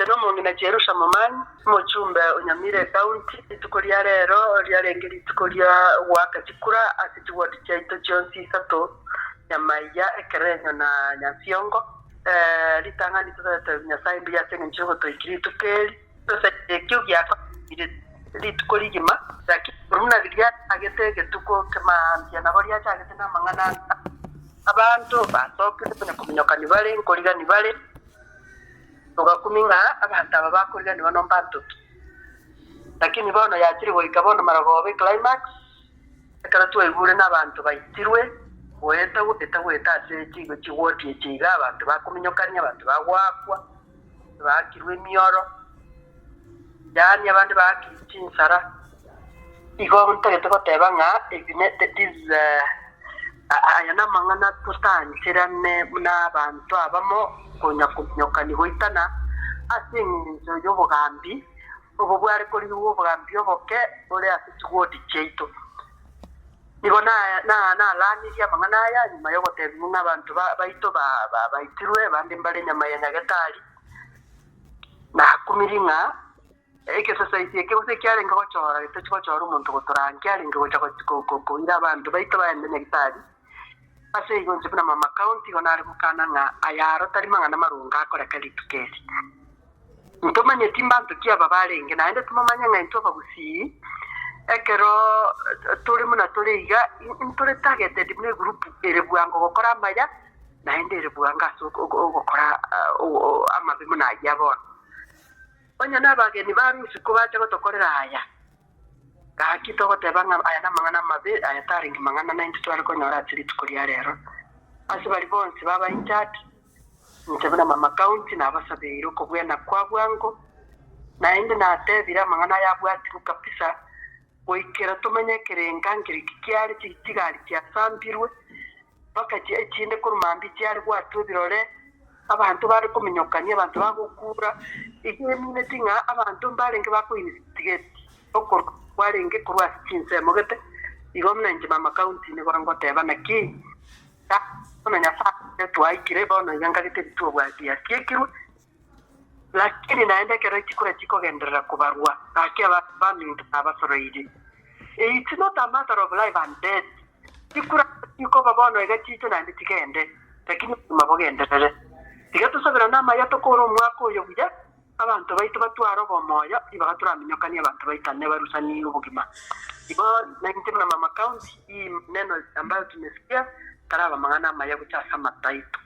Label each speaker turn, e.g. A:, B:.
A: Nomong'ina Jerusha Momanyi, omochumbe o Nyamira Ecounty, rituko ria rero riarenge rituko ria goaka chikura ase chiward chiaito chionsi isato, Nyamaiya, Ekerenyo na Nyansiongo. Ritang'ani tototebi Nyasae mbuya ase engencho yogotoikia rituko eri. Tosaire ekio giakoreire rituko rigima, lakini buna riachagete egetuko kemaambia nabo riachagete namang'ana aya, abanto basokire konya kominyokani bare, nkorigani bare. Togakumia ng'a abanto aba bakoriganigwa nombanto ki. Lakini bono yachire goika bono marogoba eclimax, ekero twaigure nabanto baitirwe, goeta goeta goeta ase chigo chiward echi iga abanto bakominyokania, abanto bagoakwa, baakirwe emioro, yaani abande baakirwe chinsara. Igo ntagete goteba ng'a ebi ne this aya namang'ana totancherane buna abanto abamo konya kominyokani goitana ase eng'encho y'obogambi obo bware korigwa obogambi oboke bore ase chiwodi chiaito. Nigo nalanirie amang'ana aya nyuma y'ogotebiwa ng'a abanto baito baitirwe abande mbare nyama ya nyagetari, nakumirie ng'a Egesasaisi eke gose ekiarenge gochora getochi gochora omonto gotoraa nkiarenge gocha koira abanto baito baende nyagetari. Ase igo inche buna mama county igo nare gokana ng'a aya aro tari mang'ana maronge akoreka rituko eri. Ntomanyeti mbanto ki aba barenge naende tomomanye ng'a intwe abagusii ekero tore buna tore iga ntore targeted buna egroup ere bwango gokora amaya naende ere bwango ase ogokora amabe buna ayia bono. Onye nabageni ba isiko bacha gotokorera aya, gaki togoteba ng'a aya namang'ana amabe, aya tarenge mang'ana naintwe tware konyora ase rituko ria rero. Ase baria bonsi baba injured, inche buna mama county nabasabeire okobwena kwa bwango, naende natebire amang'ana aya abwatigwe kabisa, goikera tomanye ekerenga nkereki kiare chigari chiasambirwe, Mpaka echinde korwa mambia chiare gwatwa ebirore, abanto bare kominyokania, abanto bagokura, eyio emineti ng'a abanto mbarenge bakoinstigate okorwa kwarenge korwa ase chinsemo gete, igo buna inche mama county nigo ngoteba naki bono Nyasaye twaikire bono iga nkagete ebituo biasiekirwe, lakini naende ekero chikura chikogenderera kobarwa gaki abanto baminto nabasoroirie. It's not a matter of life and death. Chikura chikoba bono iga chiche naende chigende, lakini obogima bogenderere. Tiga tosaberane amaya tokore omwaka oyo buya, abanto baito batware obomoyo, ribaga toraminyokanie abanto baitane barusanie obogima. Igo nainche buna mama county, hii maneno ambayo tumesikia taraba amang'ana amaya gocha ase amato aito.